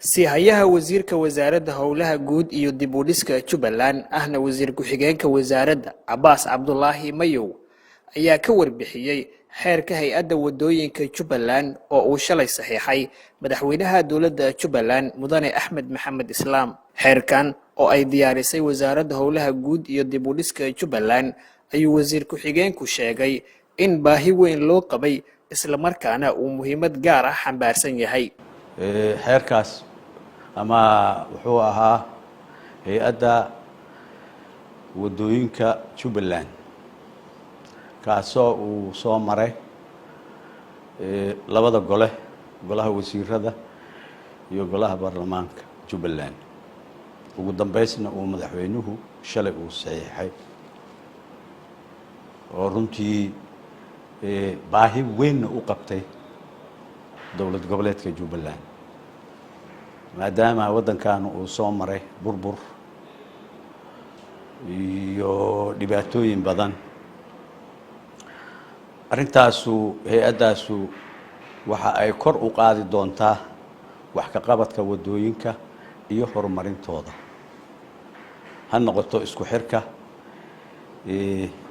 Siihayaha wasiirka wasaaradda howlaha guud iyo dib u dhiska Jubbaland, ahna wasiir ku-xigeenka wasaaradda, Cabaas Cabdulaahi Mayow, ayaa ka warbixiyey xeerka hay-adda wadooyinka Jubbaland oo uu shalay saxiixay madaxweynaha dowladda Jubbaland, Mudane Axmed Maxamed Islaam. Xeerkan oo ay diyaarisay wasaaradda howlaha guud iyo dib u dhiska Jubbaland ayuu wasiir ku-xigeenku sheegay in baahi weyn loo qabay, islamarkaana uu muhiimad gaar ah xambaarsan yahay. Xeerkaas ama wuxuu ahaa hay-adda waddooyinka Jubbaland, kaasoo uu soo maray labada gole, golaha wasiirada iyo golaha baarlamaanka Jubbaland, ugu dambeysna uu madaxweynuhu shalay uu saxiixay, oo runtii baahi weynna u qabtay dowlad goboleedka Jubbaland, maadaama waddankan uu soo maray burbur iyo dhibaatooyin badan. Arrintaasu, hay-addaasu waxa ay kor u qaadi doontaa wax ka qabadka waddooyinka iyo horumarintooda, ha noqoto isku xirka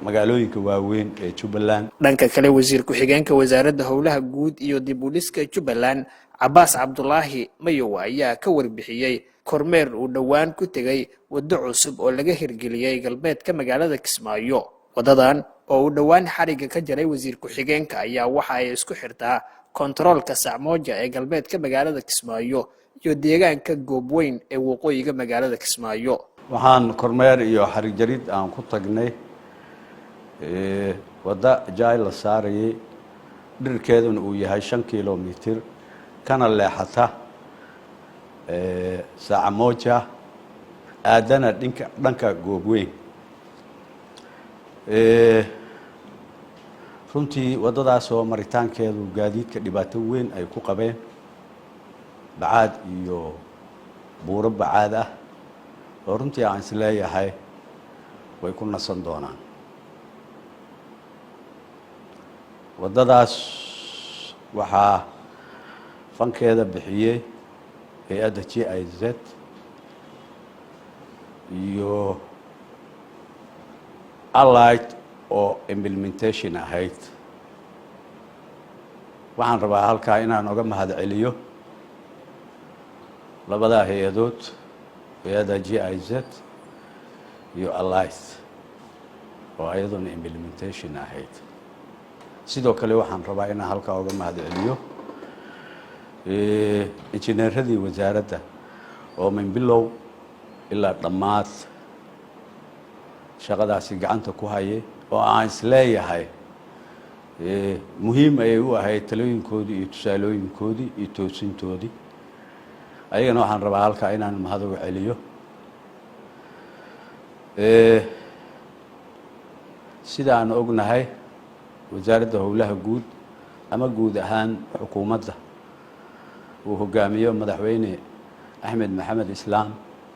magaalooyinka waaweyn ee Jubbaland. Dhanka kale, wasiir ku-xigeenka wasaaradda howlaha guud iyo dib u dhiska Jubbaland, Cabaas Cabdulaahi Mayow, ayaa ka warbixiyey kormeer uu dhowaan ku tegey waddo cusub oo laga hirgeliyey galbeedka magaalada Kismaayo. Waddadan oo uu dhowaan xarigga ka jaray wasiir ku-xigeenka ayaa waxa ay isku xirtaa kontaroolka Sacmooja ee galbeedka magaalada Kismaayo iyo deegaanka Goobweyn ee waqooyiga magaalada Kismaayo. Waxaan kormeer iyo xarig jarid aan ku tagnay wadda jaay la saarayay, dhererkeeduna uu yahay 5 kilomitir, kana leexata Saacamoja, aadana dhinka dhanka Goobweyn. Runtii waddadaasoo maritaankeedu gaadiidka dhibaato weyn ay ku qabeen, bacaad iyo buuro bacaad ah, oo runtii aan is leeyahay way ku nasan doonaan waddadaas. Waxaa fankeeda bixiyey hay-adda GIZ iyo Allied oo implementation ahayd. Waxaan rabaa halkaa inaan oga mahad celiyo labadaa hay-adood, hay-adda GIZ iyo Allied oo iyaduna implementation ahayd. Sidoo kale waxaan rabaa inaan halkaa oga mahad celiyo injineeradii wasaaradda oo min bilow ilaa dhammaad shaqadaasi gacanta ku hayay, oo aan is leeyahay muhiim ayay u ahayd talooyinkoodii iyo tusaalooyinkoodii iyo toosintoodii. Ayagana waxaan rabaa halkaa inaan mahad uga celiyo. Sida aan ognahay, wasaaradda howlaha guud ama guud ahaan xukuumadda uu hogaamiyo Madaxweyne Axmed Maxamed Islaam